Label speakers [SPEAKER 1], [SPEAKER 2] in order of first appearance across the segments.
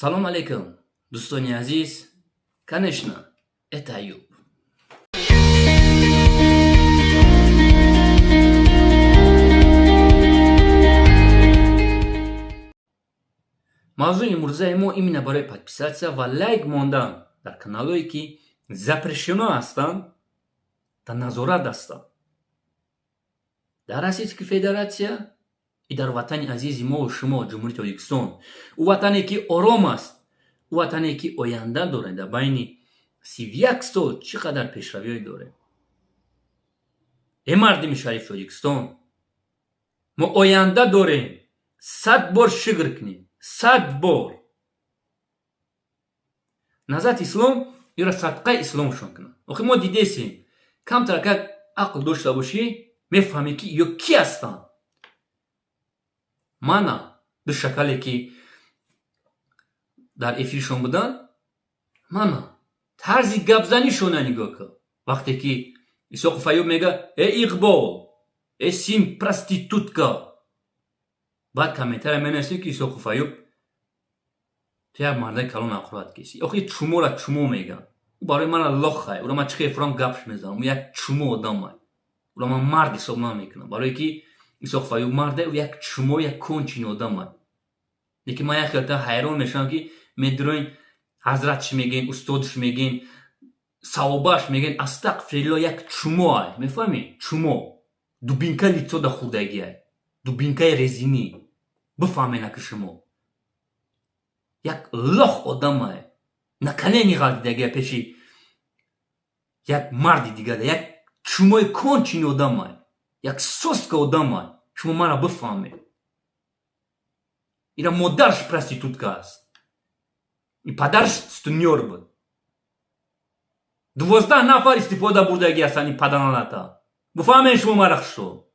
[SPEAKER 1] Салом алейкум, дӯстони азиз. Конечно, это Аюб. Мавзӯи имрӯзаи мо именно барои подписаться ва лайк мондан дар каналҳое, ки запрещено ҳастанд, дар назорат ҳастанд дар Российской Федерация и дар ватани азизи мову шумо, Ҷумҳурии Тоҷикистон, ӯ ватане, ки ором аст, ӯ ватане, ки оянда дорем. Дар байни 31 сол чӣ қадар пешравиҳое дорем. Э, мардими шарифи Тоҷикистон, мо оянда дорем. 100 бор шукр кунем, 100 бор. Назат Ислом ёра садқаи исломшон кунад. Охи мо дидесем, камтар как ақл дошта бошӣ, мефаҳмӣ, ки ё кӣ ҳастанд. Мана ду шакале, ки дар эфиршон буданд, мана тарзи гапзанишона нигоҳ кун. Вақте ки Исоқу Фаюб мега: «Э, Иқбол, э, сын проститутка», баъд комментария менависем, ки Исоқу Фаюб, ту як мардаи калон ақурат кеси. Охи чумора чумо меган. Ӯ барои мана лохай, ӯро ман чӣ хел гапш мезанам. Ӯ як чумо одамай, ӯро ман мард ҳисоб намекунам, барое ки Исоқ Фаюб марде, ӯ як чумо, як конченый одамай. Лекин ман як хелта ҳайрон мешавам, ки медуроин, ҳазратш мегӯен, устодш мегӯен, савобаш мегӯен. Астағфирилло, як чумоай, мефаҳмӣ? Чумо дубинка лицо да хурдагиай, дубинкаи резинӣ. Бифаҳмена, ки шумо як лох одамай, на колени ғалтидагия пеши як марди дигар, як чумои конченый одамай, як соска одамай. Шумо мара бифаҳмед, ира модарш проститутка аст и падарш сутенёр буд. 12 нафар истифода бурдагӣ ҳастанд ин паданалата. Бифаҳмед шумо мара хушо.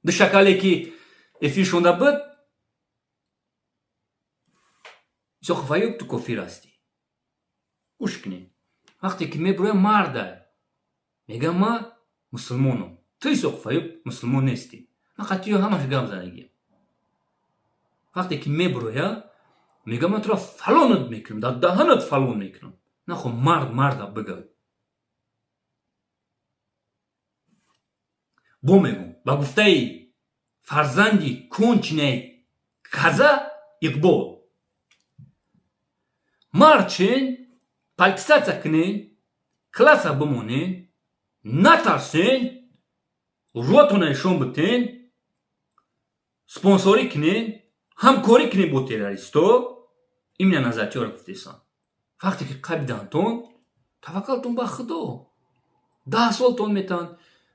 [SPEAKER 1] Ду шакале, ки эфир шонда буд. Исоқов Аюб, ту кофир ҳастӣ. Гӯш кунед, вақте ки мебуроям, мардай мегам: «Ман мусулмонам». Ту, Исоқов Аюб, мусулмон нестӣ. Ман қатъиё ҳамаш гап задагиям. Вақте ки мебуроя, мегам: «Ман туро фалонат мекунам, дар даҳанат фалон мекунам». Нахо мард марда бигӯ. Бо мегӯм, ба гуфтаи фарзанди конченый каза Иқбол, мард шен, подписаться кунен, класса бимонен, натарсен, рӯатона нишон битен, спонсорӣ кунен, ҳамкорӣ кунен бо террористо. Именно назарчиёро гуфтесан. Вақте ки қабидантон, таваккалтон ба Худо. 10 солтон метаҳанд,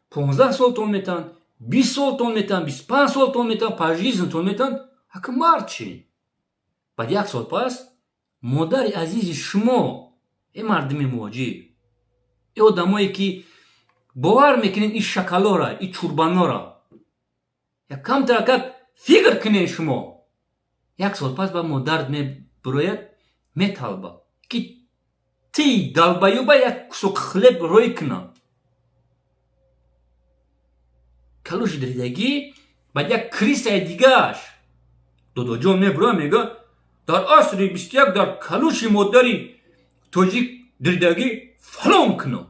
[SPEAKER 1] 15 солтон метаҳанд, 20 солтон метаҳанд, 25 солтон метаҳанд, пожизненно тон метаҳанд. Ака мард шен. Баъд як сол пас модари азизи шумо, э мардуми муҳоҷир, э одамое, ки бовар мекунед ин шакалора, ин чурбанора, як камтаракак фикр кунед шумо. Як сол пас ба модарат мебурояд, металба, ки ти долбоёба як кусок хлеб рӯй кунад. Калуши дидагӣ. Баъд як крыса и дигааш Додоҷон мебурояд, мега: «Дар асри 21 дар калуши модари тоҷик дирдагӣ фалон кунам».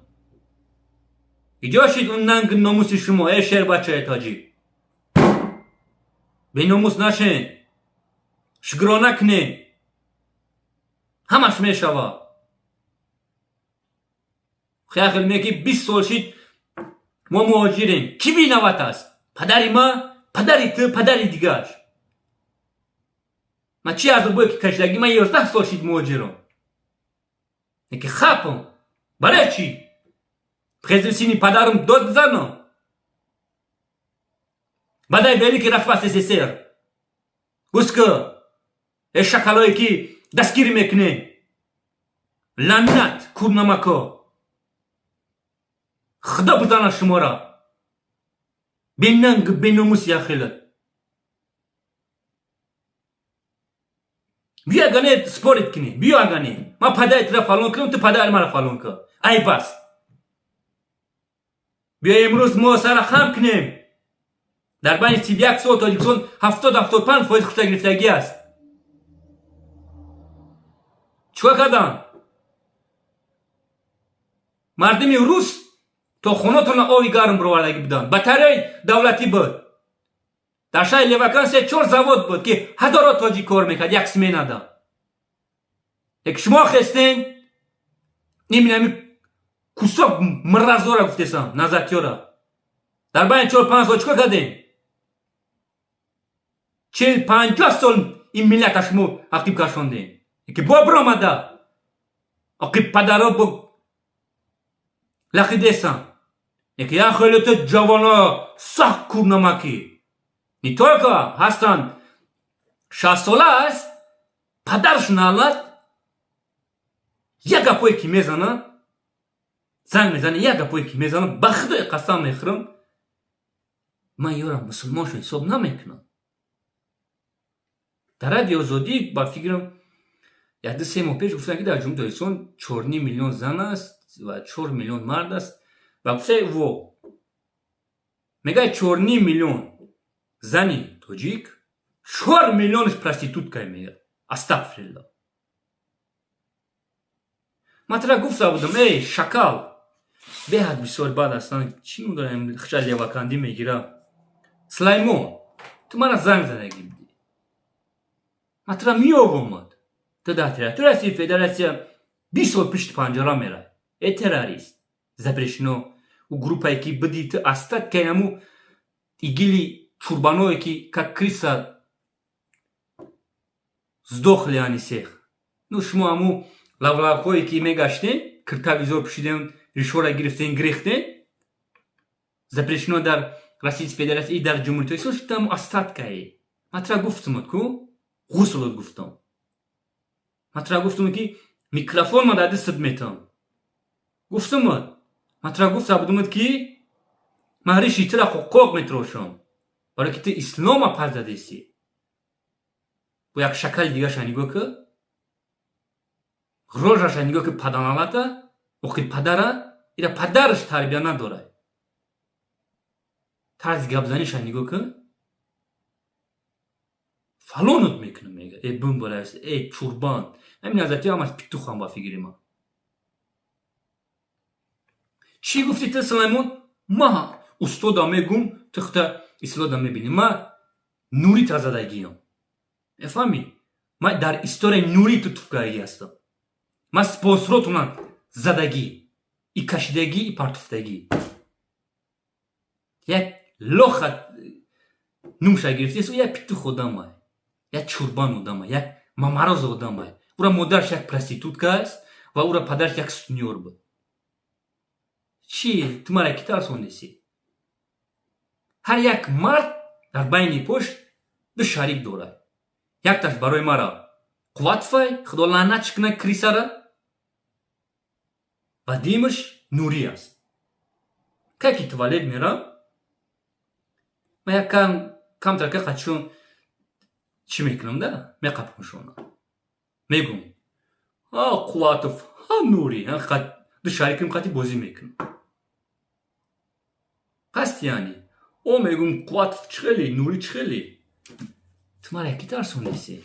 [SPEAKER 1] Иҷо шид он нанги номуси шумо, э шербачаи тоҷик? Беномус нашен, шукрона кунед, ҳамаш мешавад. Хел меки 20 сол шид мо муҳоҷирем. Кӣ виноват аст? Падари ма, падари ту, падари дигааш? Ман чӣ азобое ки кашидагӣ? Ман 11 сол шид муҳоҷирам, ки хапам. Барои чӣ хезим, сини падарам дод занам? Баъдаи великий распад СССР гӯш ку, э шакалое, ки дастгирӣ мекунед, ланнат курнамако, Худо бизанад шуморо, бенанг, беномус. Яхелат биё, агане спорить кунем, биё, агане ман падари тура фалон кунам, ту падари мара фалон кун. Айб аст. Биё, имрӯз мо сара хам кунем. Дар байни 31 сол Тоҷикистон 70-75% хушта гирифтагӣ аст. Чикор карданд? Мардуми рус то хонатона оби гарм бировардагӣ буданд, батареи давлатӣ буд. Дар шаҳри Левакан се чор завод буд, ки ҳазоро тоҷик кор мекард як сменада. Як шумо хестен, иминами кусок мразора гуфтесам, назатёра дар байни 4-5 сол чикор кардем? 40-50 сол ин миллата шумо ақиб кашондем, ки бо биромада ақиб падаро бо лақидесам. Яки як хелето ҷавоно сахт курнамакӣ, не только ҳастанд, 60сола аст, падараш налад, як гапое ки мезана, занг мезана, як гапое ки мезана, ба худои қасам мехӯрам, ман ёрам мусулмоншо ҳисоб намекунам. Дар Радио Озодӣ, ба фикрам, як 2-3 моҳ пеш гуфтанд, ки дар Ҷумҳурии Тоҷикистон 4,5 миллион зан аст ва 4 миллион мард аст. Ба гуфтаи во мегӯяд, 4,5 миллион зани тоҷик, 4 миллионаш проститутка, мегӯяд. Астағфирилло! Ман тара гуфта будам, эй шакал, беҳад бисёр бад ҳастанд. Чӣ ном дорам, хича левакандӣ мегира. Сулаймон, ту мара занг задагӣ будӣ, ман тура меовомад. Ту дар территорияи федератсия 20 сол пишти панҷара мерай, э террорист запрещено. У группае ки биди, ту остаткаи ҳаму игили чурбаное, ки как крыса сдохли они всех. Ну, шумо ҳаму лавлавҳое ки мегаштем, киртавизор пӯшидем, ришвора гирифтем, гирехтем, запрещено дар Российской Федерация и дар Ҷумҳурии Тоҷикистон шудам, остаткае. Ман тура гуфтумад ку, ғуслот гуфтам. Ман тура гуфтум, ки микрофон ма дар дастат метам. Гуфтумад, ман тура гуфта будумад, ки ман риши тура қоқ метрошам, барое ки ту ислома пас задесӣ. Бо як шакали дигаша нигоҳ ки, рожаша нигоҳ ки, паданалата охи падара ира падараш тарбия надорад. Тарзи гапзаниша нигоҳ кун. Фалонот мекунам, мега, э бумбарас, э чурбан. Ҳамин назати ҳамаш петухам, ба фикри ман. Чӣ гуфти ту, Сулаймон? Ма устода мегум, тухта ислода мебинӣ. Ма нури тазадагиам, мефаҳмӣ? Ма дар историяи нури ту туфкагӣ ҳастам. Ма спонсоротона задагӣ и кашидагӣ и партуфтагӣ. Як лоха нумша гирифтесу, як петух одамай, як чурбан одамай, як мамароз одамай. Ура модараш як проститутка аст ва ура падараш як сутенёр буд. Чӣ, ту мара ки тарсондесӣ? Ҳар як мард дар байни пош ду шарик дорад. Якташ барои мара Қувватфай, худо лаънатш кунад крысара, ва дуюмаш Нурӣ аст. Кай ки туалет мерам, ман як камтар ка қачон чӣ мекунам да, меқапоншонам, мегум: ҳа Қувватов, ҳа Нурӣ. Ду шариким қати бозӣ мекунам. Паст яъне о мегум: Қувватов чӣ хеле, Нурӣ чӣ хеле. Ту мара ки тарсондесӣ?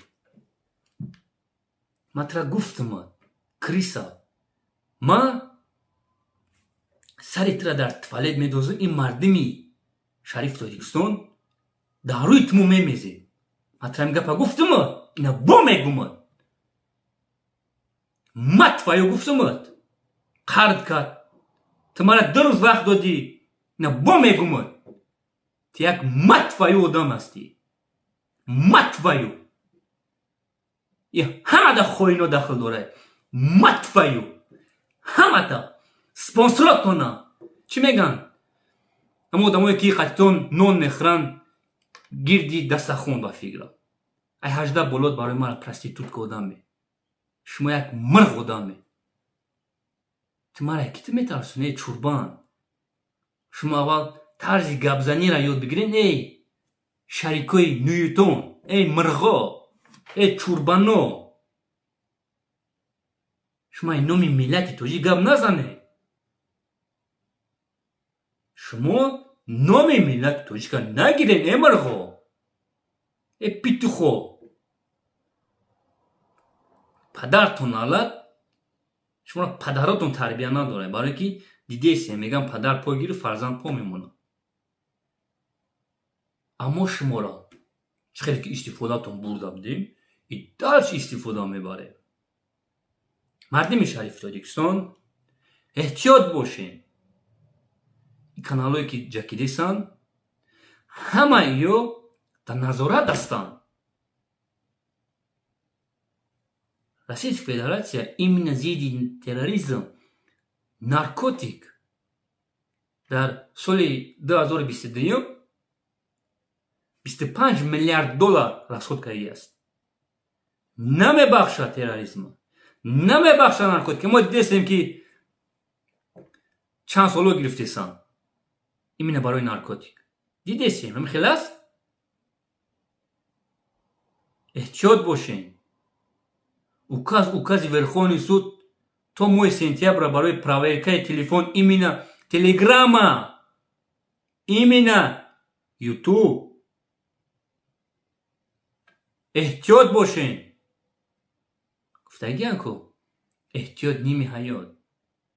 [SPEAKER 1] Ман тура гуфтума, крыса, ма сари тура дар туалет медозам. Ин мардими шарифи Тоҷикистон дар рӯи тумо мемезем. Ман тура ин гапа гуфтума, ина бо мегумад. Мать твою, гуфтумад, қард кард. Ту мара 2 рӯз вақт додӣ, ина бо мегумад. Ту як мать твою одам ҳастӣ, мать твою. И ҳамада хоино дахл дорад, мать твою, ҳамата спонсоротона. Чӣ мегӯянд ҳама одамое ки қатитон нон мехӯранд гирди дастархон? Ба фикрам, ай 18 болот барои мара проститутка одаме. Шумо як мирғ одаме. Ту мара ки ту метарсонӣ, эй чурбан? Шумо аввал тарзи гапзаниро ёд бигирен, эй шарикои нуютон, эй мирғо, эй чурбано. Шумо ай номи миллати тоҷик гап назанед. Шумо номи миллати тоҷика нагирен, э мирғо, э петухо. Падартон налат, шуморо падаротон тарбия надорад, барое ки дидесем, мегӯям, падар по гирифт, фарзанд по мемонад. Аммо шуморо чӣ хеле ки истифодатон бурда будем, и дальше истифода мебарем. Мардими шарифи Тоҷикистон, эҳтиёт бошем. Ин каналҳое ки ҷакидесанд, ҳамаи ё дар назорат ҳастанд. Российская Федерация именно зидди терроризм, наркотик дар соли 2022 25 миллиард доллар расход кардааст. Намебахшад терроризма, намебахшад наркотика. Мо дидестем, ки чанд соло гирифтесанд именно барои наркотик. Дидесем, ҳамин хел аст. Эҳтиёт бошем. Указ, укази Верховный суд то моҳи сентябра барои проверкаи телефон, именно Телеграма, именно Ютуб. Эҳтиёт бошем. Гуфтагиан ку, эҳтиёт ними ҳаёт.